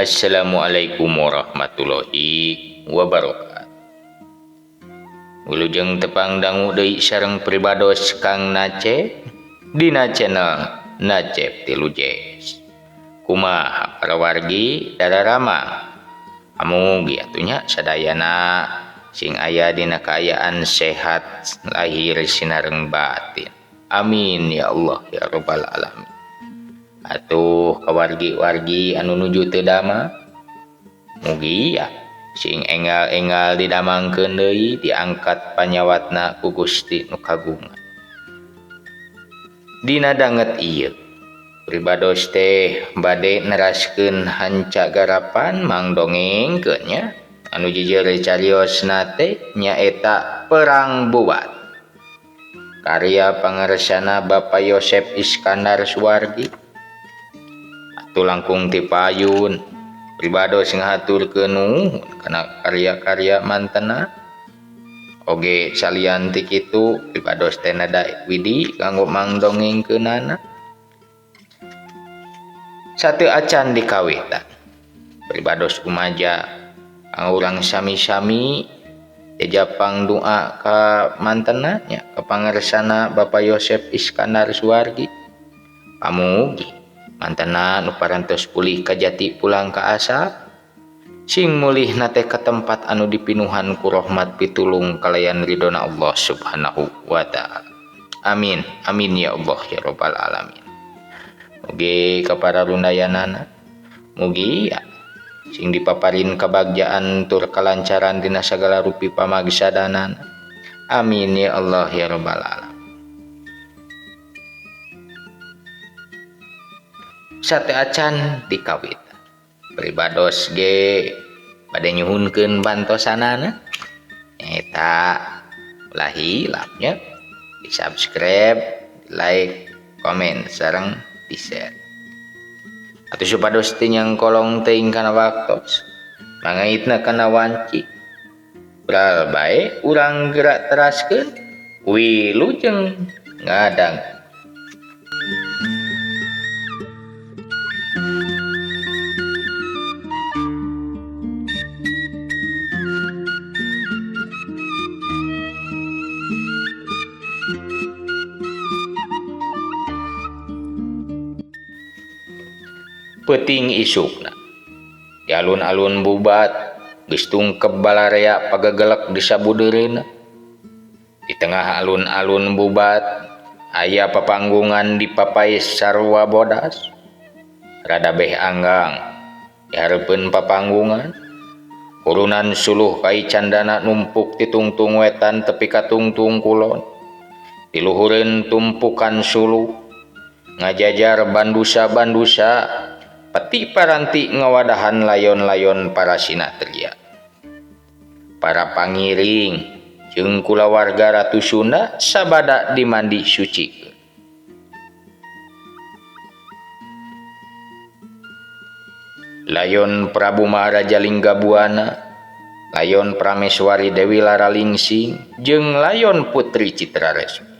Assalamualaikum warahmatullahi wabarakatuh. Wilujeng tepang dangu deui sareng pribados Kang Nacep dina channel Nacep Tilu Jazz. Kumaha para wargi dararama? Amugi atuh nya sadayana sing aya dina kaayaan sehat lahir sinareng batin. Amin ya Allah ya rabbal alamin. Atuh kawargi-wargi anu nuju teu damang, mugi ya sing enggal-enggal didamangkeun deui, diangkat panyawatna ku Gusti nu kagungan. Dina danget ieu pribados teh bade neraskeun hanca garapan mang dongengkeun nya anu jujur cariosna teh nyaeta Perang Bubat karya pangaresana Bapak Yosep Iskandar Suwargi. Langkung ti payun pribados ngahaturkeun nuhun kana karya-karya mantena. Oge salian ti kitu pribados teh nada widi kanggo mangdongengkeunana. Sateu acan dikawitan pribados kumaja kanggo urang sami-sami jajapang doa ka mantena nya ka pangaresana Bapak Yosep Iskandar Suwargi. Pamugi mantena nu parantos pulih kajati pulang ka asa, sing mulih nate ka tempat anu dipinuhan ku rahmat pitulung kalayan ridona Allah Subhanahu wa taala. Amin amin ya Allah ya rabbal alamin. Mugi ka para rundayanana, mugi ya sing dipaparin kabagjaan tur kalancaran dina sagala rupi pamagsadanana. Amin ya Allah ya rabbal alamin. Sate acan dikawitan pribados ge bade nyuhunkeun bantosanana eta ulah hilap nya di subscribe, like, komen sareng di share. Atuh supados teu nyangkolong teuing kana waktos mangaitna kana wanci bral bae urang gerak teraskeun wilujeng ngadang. Peuting isukna di alun-alun Bubat geus tungkep balarea pagegelek di sabudeureunna. Di tengah alun-alun Bubat aya papanggungan dipapais sarua bodas rada beh anggang. Di hareupeun papanggungan urunan suluh kai candana numpuk ti tungtung wetan tepi ka tungtung kulon. Di luhureun tumpukan suluh ngajajar bandusa-bandusa peti paranti ngawadahan layon-layon para sinatria. Para pangiring jeung kulawarga Ratu Sunda sabada dimandi suci. Layon Prabu Maharaja Linggabuana, layon Prameswari Dewi Laralingsing, jeung layon Putri Citraresmi.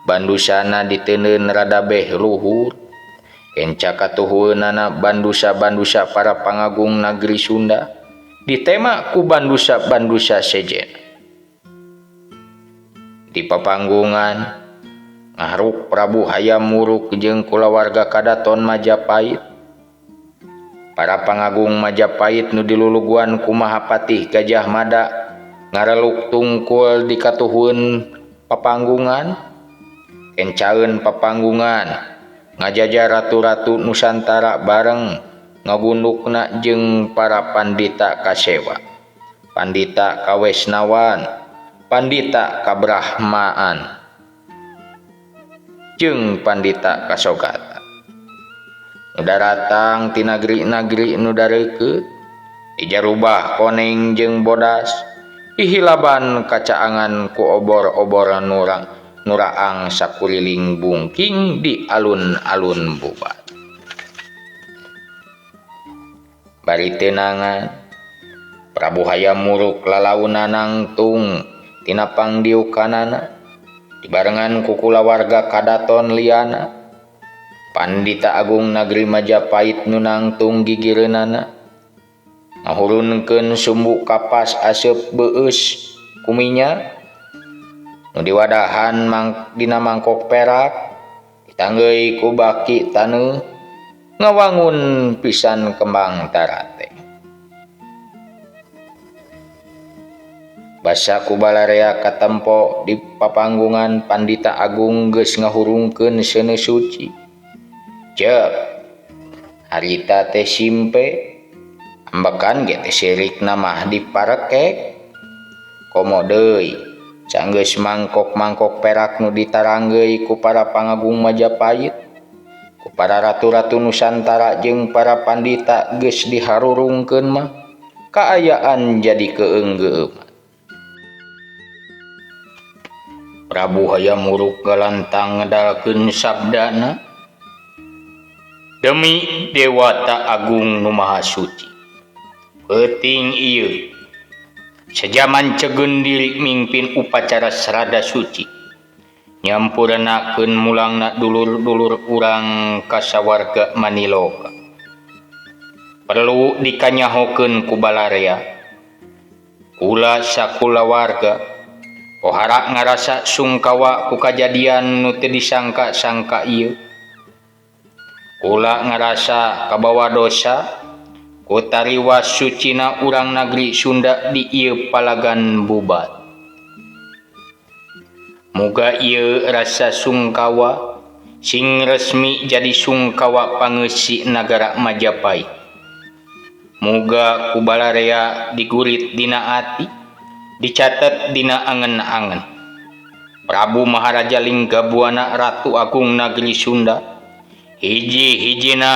Bandusana diteundeun rada beh luhur. Kenca katuhueunana bandusa-bandusa para pangagung nagri Sunda ditema ku bandusa-bandusa sejen. Di papanggungan ngahruk Prabu Hayam Wuruk jeung kulawarga kadaton Majapahit. Para pangagung Majapahit nu diluluguan ku Mahapatih Gajah Mada ngareluk tungkul di katuhueun papanggungan. Kencaeun papanggungan ngajajar ratu-ratu Nusantara bareng ngagundukna jeung para pandita kasewa, pandita kawesnawan, pandita kabrahmaan, jeung pandita kasogata. Nu daratang ti nagri-nagri nu dareukeut, dijarubah koneng jeung bodas, dihilaban kacaangan ku obor-obor nuraang sakuriling bungking di alun-alun Bubat. Bari tenangan Prabu Hayam Wuruk lalauna nangtung tina pangdiukanana dibarengan ku kulawarga kadaton liana. Pandita Agung Nagri Majapahit nu nangtung gigireunana ngahurunkeun sumbu kapas aseup beueus ku minyak nu diwadahan dina mangkok perak ditanggeuy ku baki taneuh ngawangun pisan kembang tarate. Basa ku balarea katempo di papanggungan Pandita Agung geus ngahurungkeun seuneu suci. Ceuk harita teh simpe ambekan ge teh sirikna mah diparekek. Komo deui sanggeus mangkok-mangkok perak nu ditaranggeuy ku para pangagung Majapahit, ku para ratu-ratu Nusantara jeung para pandita geus diharurungkeun mah kaayaan jadi keunggeuman. Prabu Hayam Wuruk galantang ngedalkeun sabdana, demi Dewata Agung nu Maha Suci, peuting ieu sejaman cegeun diri mingpin upacara serada suci, nyampurnakeun mulangna dulur-dulur urang ka sawarga maniloka. Perlu dikanyahokeun ku balarea, kula sakulawarga pohara ngarasa sungkawa ku kajadian nu teu disangka-sangka ieu. Kula ngarasa kabawa dosa ku tariwas sucina urang nagri Sunda di ieu palagan Bubat. Muga ieu rasa sungkawa sing resmi jadi sungkawa pangeusi nagara Majapahit. Muga ku balarea digurit dina ati, dicatet dina angen-angen. Prabu Maharaja Linggabuana Ratu Agung Nagri Sunda, hiji-hijina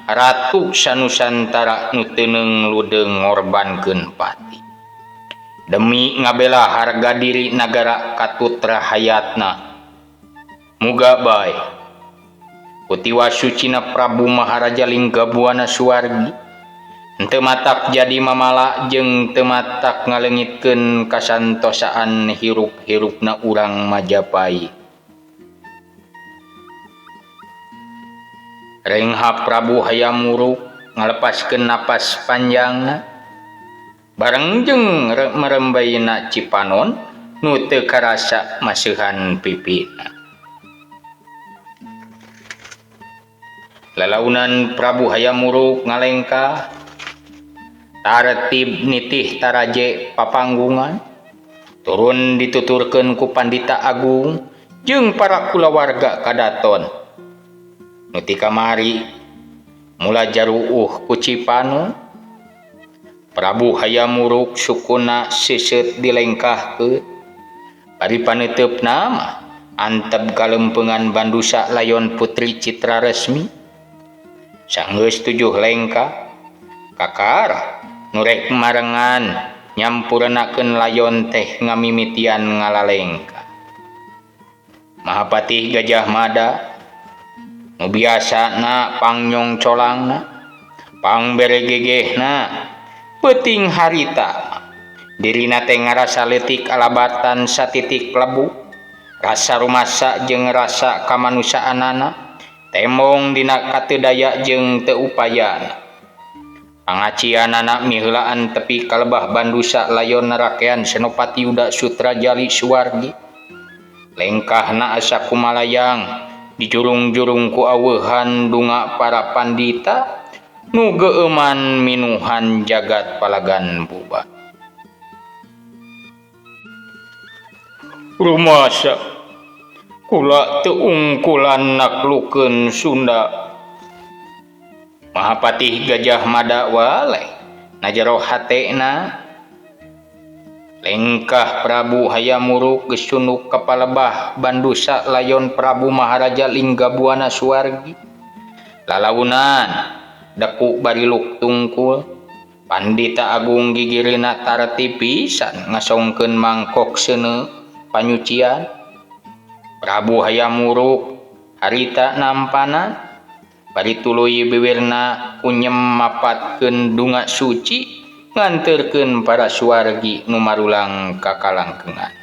ratu sanusantara nu teu ludeung ngorbankeun pati demi ngabela harga diri nagara katutra hayatna. Muga bae kutiwa sucina Prabu Maharaja Linggabuana Suwargi teu matak jadi mamala jeung teu matak ngaleungitkeun kasantosaan hirup-hirupna urang Majapahit. Rengha Prabu Hayam Wuruk ngalepaskeun napas panjangna bareng jeung merembayna Cipanon nu teu karasa maseuhan pipina. Lalaunan Prabu Hayam Wuruk ngalengkah tartib nitih taraje papanggungan turun dituturkeun ku Pandita Agung jeung para kulawarga kadaton. Nu ti kamari mula jaruuh ku Cipanon. Prabu Hayam Wuruk sukuna seuseut dilengkahkeun bari paneuteup mah antep kalempengan bandusa layon Putri Citra Resmi. Sanggeus 7 lengkah kakara nu rek marengan nyampurnakeun layon teh ngamimitian ngalalengkah. Mahapatih Gajah Mada nu biasana pangnyong colangna, pangberegegehna, peuting harita dirina teh ngarasa leutik alabatan satitik lebu, rasa rumasa jeung rasa kamanusaanana temong dina kateu daya jeung teu upayana. Pangacianana miheulaan tepi kalebah bandusa layon narakean Senopati Yuda Sutrajali Suwargi. Lengkahna asa kumalayang dijurung-jurung ku aweuhan dunga para pandita nu geueuman minuhan jagat palagan Bubat. Rumasa kula teu ungkulan naklukeun Sunda. Mahapatih Gajah Mada waleh najero hatena. Lengkah Prabu Hayam Wuruk geus sunduk ka palebah bandusa layon Prabu Maharaja Linggabuana Suwargi. Lalaunan deku bariluk tungkul, Pandita Agung gigireuna tartib pisan ngasongkeun mangkok seuneu panyucian. Prabu Hayam Wuruk harita nampana bari tuluy biwirna kunyem mapatkeun dunga suci nganterkeun para suwargi nu marulang ka kalangkengan.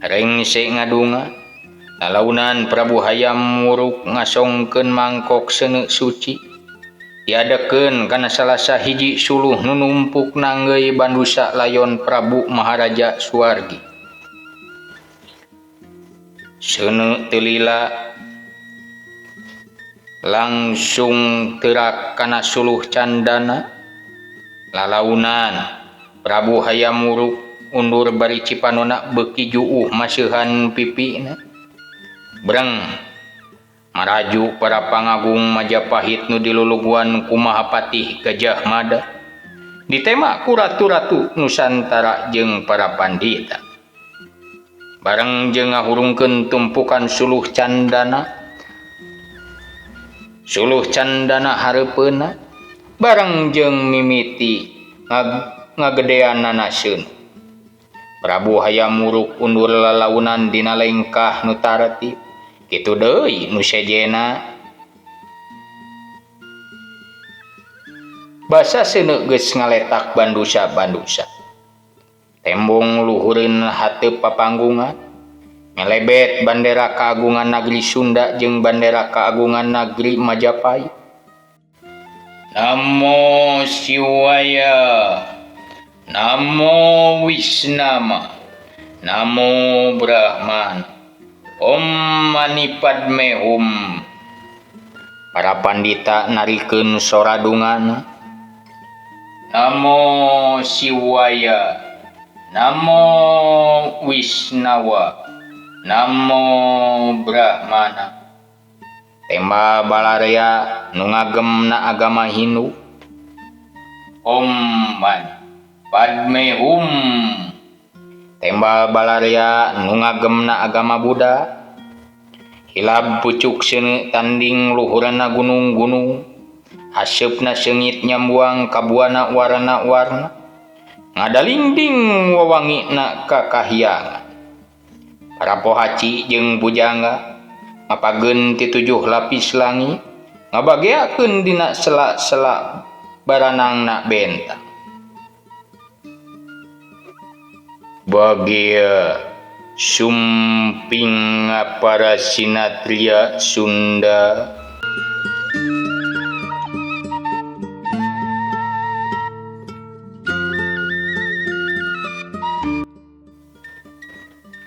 Rengse ngadunga Lalaunan Prabu Hayam Wuruk ngasongkeun mangkok seuneu suci diadekeun kana salah sahiji suluh nu numpuk nanggeuy bandusa layon Prabu Maharaja Suwargi. Seuneu teu lila langsung teurak kana suluh candana. Lalaunan Prabu Hayam Wuruk undur bari cipanona beuki juuh maseuhan pipina. Breng maraju para pangagung Majapahit nu diluluguan ku Mahapatih Gajah Mada ditema ku ratu-ratu Nusantara jeung para pandita. Bareng jeung ngahurungkeun tumpukan suluh candana, suluh candana hareupeunna bareng jeung mimiti ngagedeanana seuneu. Prabu Hayam Wuruk undur lalaunan dina lengkah nu tartib. Kitu deui nu sejena. Basa seuneu geus ngaletak bandusa-bandusa. Tembong luhureun hateup papanggungan, ngelebet bandera kagungan Nagri Sunda jeung bandera kagungan Nagri Majapahit. Namo Siwaya, Namo Wisnama, Namo Brahman, Om Mani Padme Hum. Para pandita narikeun soradungana. Namo Siwaya, Namo Wisnawa, Namo Brahmana. Temba balarea nu ngagemna agama Hindu. Om Mani Padme Hum. Temba balarea nu ngagemna agama Buddha. Hilab pucuk seuneu tanding luhuranna gunung-gunung, haseupna seungit nyambuang kabuana warna-warna, ngadalingding wawangina ka kahyangan. Para pohaci jeung pujangga ngapageun ti 7 lapis langit, ngabageakeun dina sela-sela baranangna bentang. Bagia sumping para sinatria Sunda.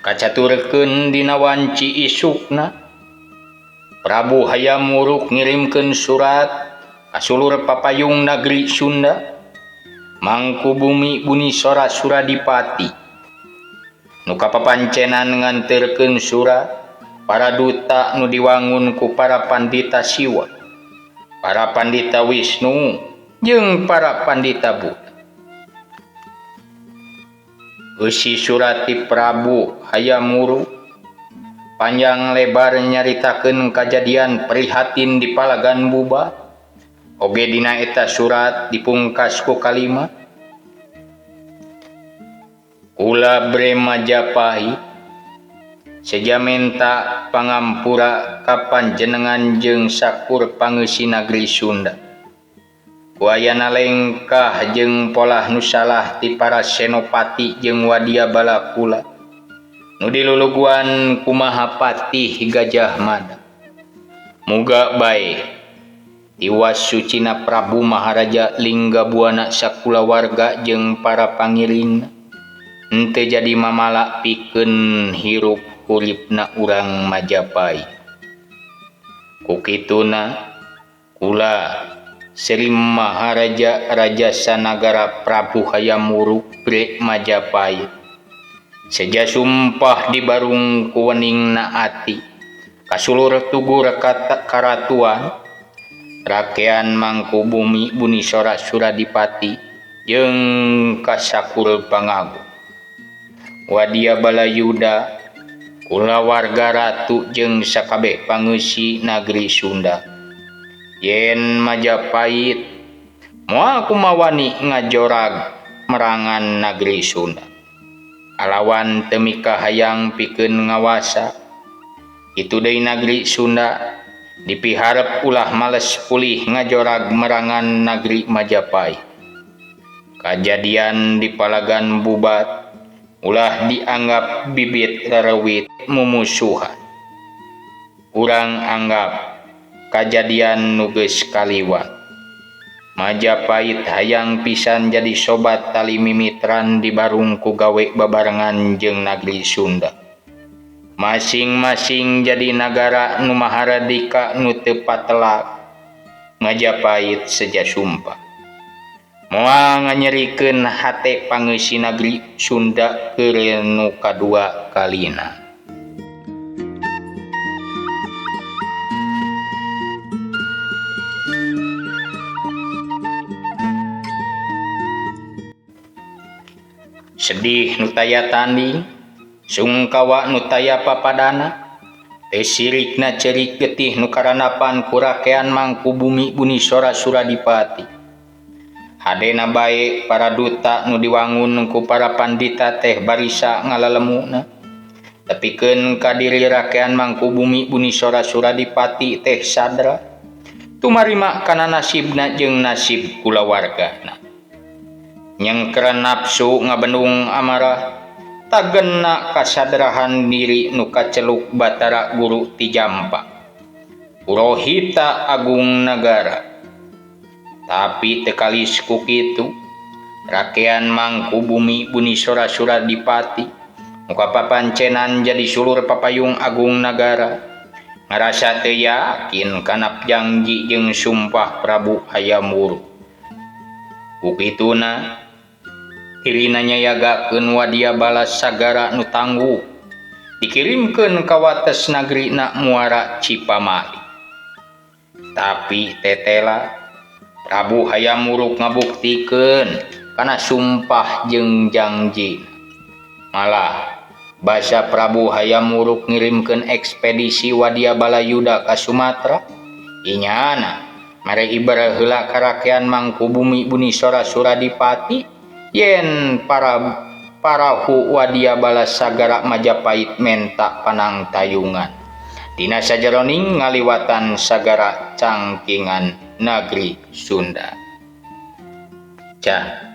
Kacaturkeun dina wanci isukna, Prabu Hayam Wuruk ngirimkeun surat ka sulur papayung Nagri Sunda, Mangkubumi Bunisora Suradipati. Nu kapapancenan nganterkeun surat para duta nu diwangun ku para pandita Siwa, para pandita Wisnu, jeung para pandita Buddha. Eusi surat ti Prabu Hayam Wuruk panjang lebar nyaritakeun kajadian prihatin di Palagan Bubat. Oge dina eta surat dipungkas ku kalimat Kula bre Majapahit seja menta pangampura ka panjenengan jeung sakur pangeusi Nagri Sunda. Ku ayana lengkah jeung polah nu salah ti para senopati jeung wadia balakula nu diluluguan ku Mahapatih Gajah Mada. Muga bae tiwas sucina Prabu Maharaja Linggabuana sakulawarga jeung para pangiringna henteu jadi mamala pikeun hirup huripna urang Majapahit. Ku kituna kula Sri Maharaja Raja Sanagara Prabu Hayam Wuruk bre Majapahit seja sumpah dibarung ku weningna ati kasulur tugur karatuan rakean Mangkubumi Bunisora Suradipati jeung kasakur pangagung Wadia Balayuda kulawarga ratu jeung sakabeh pangeusi Nagri Sunda. Yen Majapahit moal kumawani ngajorag merangan Nagri Sunda. Alawan teu mikahayang pikeun ngawasa. Kitu deui Nagri Sunda dipiharep ulah males pulih ngajorag merangan Nagri Majapahit. Kajadian di Palagan Bubat ulah dianggap bibit rerewit mumusuhan. Urang anggap kajadian nu geus kaliwat. Majapahit hayang pisan jadi sobat tali mimitran dibarung ku gawe babarengan jeung nagri Sunda. Masing-masing jadi nagara nu maharadika nu teu patelak. Majapahit seja sumpah. Moal nganyerikeun hate pangeusi nagri Sunda keur nu kadua kalina. Sedih nu taya tanding, sungkawa nu taya papadana, teu sirikna ceurik getih nu karanapan ku rakean Mangkubumi Bunisora Suradipati. Hadena bae para duta nu diwangun ku para pandita teh barisa ngalalemuna. Tepikeun ka diri rakean Mangkubumi Bunisora Suradipati teh sadra, tumarima kana nasibna jeung nasib kulawargana. Nyengkeran nafsu ngabendung amarah, tagena kasadrahan diri nu kaceluk Batara Guru ti Jampa, Purohita Agung Nagara. Tapi teu kalis ku kitu, rakean Mangkubumi Bunisora Suradipati muka papancenan jadi sulur papayung Agung Nagara, ngarasa teu yakin kana janji jeung sumpah Prabu Hayam Wuruk. Ku kituna dirina nyayagakeun wadia balas sagara nu tangguh, dikirimkeun ka wates nagrina Muara Cipamali. Tapi tetela Prabu Hayam Wuruk ngabuktikeun kana sumpah jeung janji. Malah basa Prabu Hayam Wuruk ngirimkeun ekspedisi Wadia Balayuda ka Sumatera, inyana mere ibar heula ka rakean Mangkubumi Bunisora Suradipati yen para parahu Wadia Balasagara Majapahit menta panangtayungan dina sajeroning ngaliwatan sagara cangkingan nagri Sunda. Cah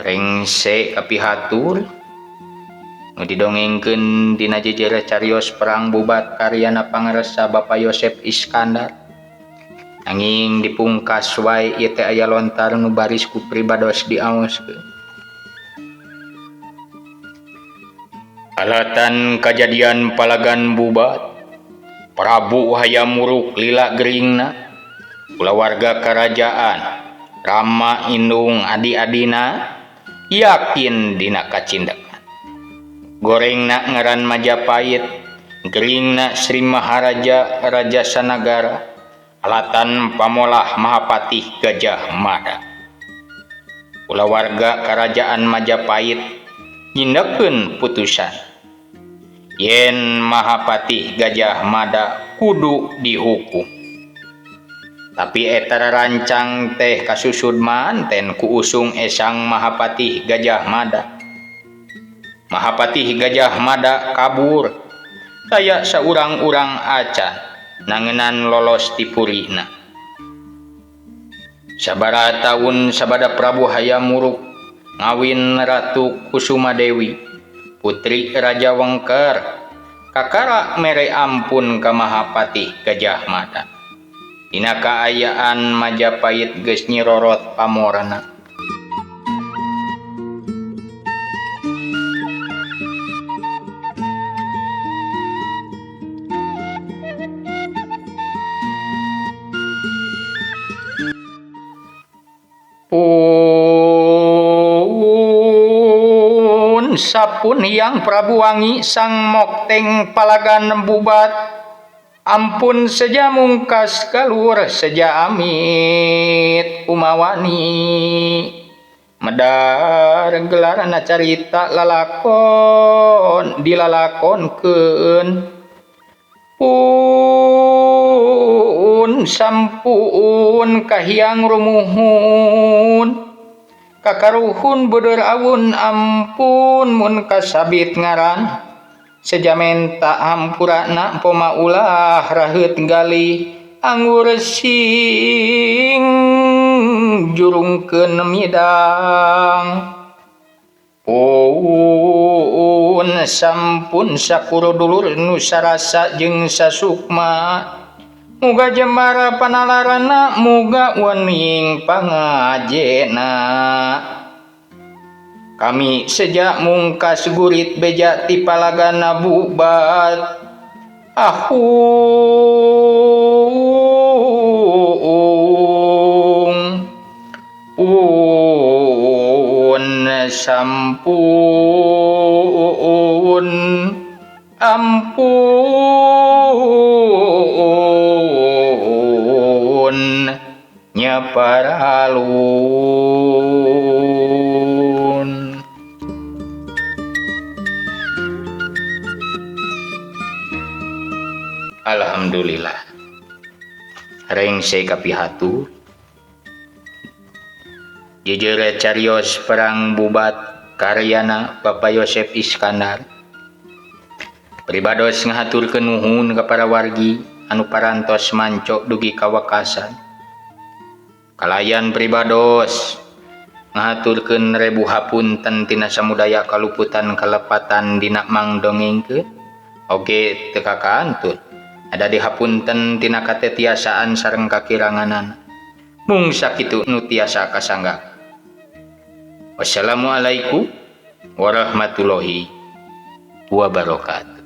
rengse kapihatur nu didongengkeun dina jejer carios perang Bubat karyana pangarsa Bapak Yosep Iskandar. Nanging dipungkas wae ieu teh aya lontar nu baris ku pribados diaoskeun. Alatan kajadian Palagan Bubat, Prabu Hayam Wuruk lila geringna, kulawarga kerajaan, Rama indung adi-adina yakin dina kacindekan. Gorengna ngaran Majapahit, geringna Sri Maharaja Raja Sanagara, alatan pamolah Mahapatih Gajah Mada. Kulawarga kerajaan Majapahit nyindekeun putusan yen Mahapatih Gajah Mada kudu dihukum. Tapi eta rancang teh kasusud manten ku usung esang Mahapatih Gajah Mada. Mahapatih Gajah Mada kabur kaya saurang-urang acan nangenan lolos ti purina. Sabaraha taun sabada Prabu Hayam Wuruk ngawin Ratu Kusuma Dewi, putri Raja Wengker, kakara mere ampun ka Mahapatih Gajah Mada. Dina kaayaan Majapahit geus nyirorot pamorna. Pun sapun Hyang Prabu Wangi sang mokteng Palagan Bubat, ampun seja mungkas kalur seja amit umawani. Medar gelarana carita lalakon dilalakonkeun. Pun sampun kahyang rumuhun kakaruhun beudeur awun ampun mun kasabit ngaran seja menta hampurana poma ulah raheut galih anggur sing jurungkeun midang. Pun Ampun sampun sakuro dulur nu sarasa jeung sasukma. Muga jemara panalarana muga wening pangajena. Kami sejak mungkas gurit beja ti palagana bubat. Ahung pun sampun ampun nyaparalun. Alhamdulillah rengse kapihatur jejere carios perang bubat karyana Bapak Yosep Iskandar. Pribados ngahaturkeun nuhun ka para wargi anu parantos mancok dugi ka wekasan. Kalayan pribados ngahaturkeun rebu hapunten tina samudaya kaluputan kalepatan dina mangdongengkeun oge teu kakantun. Ada dihapunten tina katetiasaan sareng kakiranganan. Mung sakitu nu tiasa kasangga. Wassalamualaikum warahmatullahi wabarakatuh.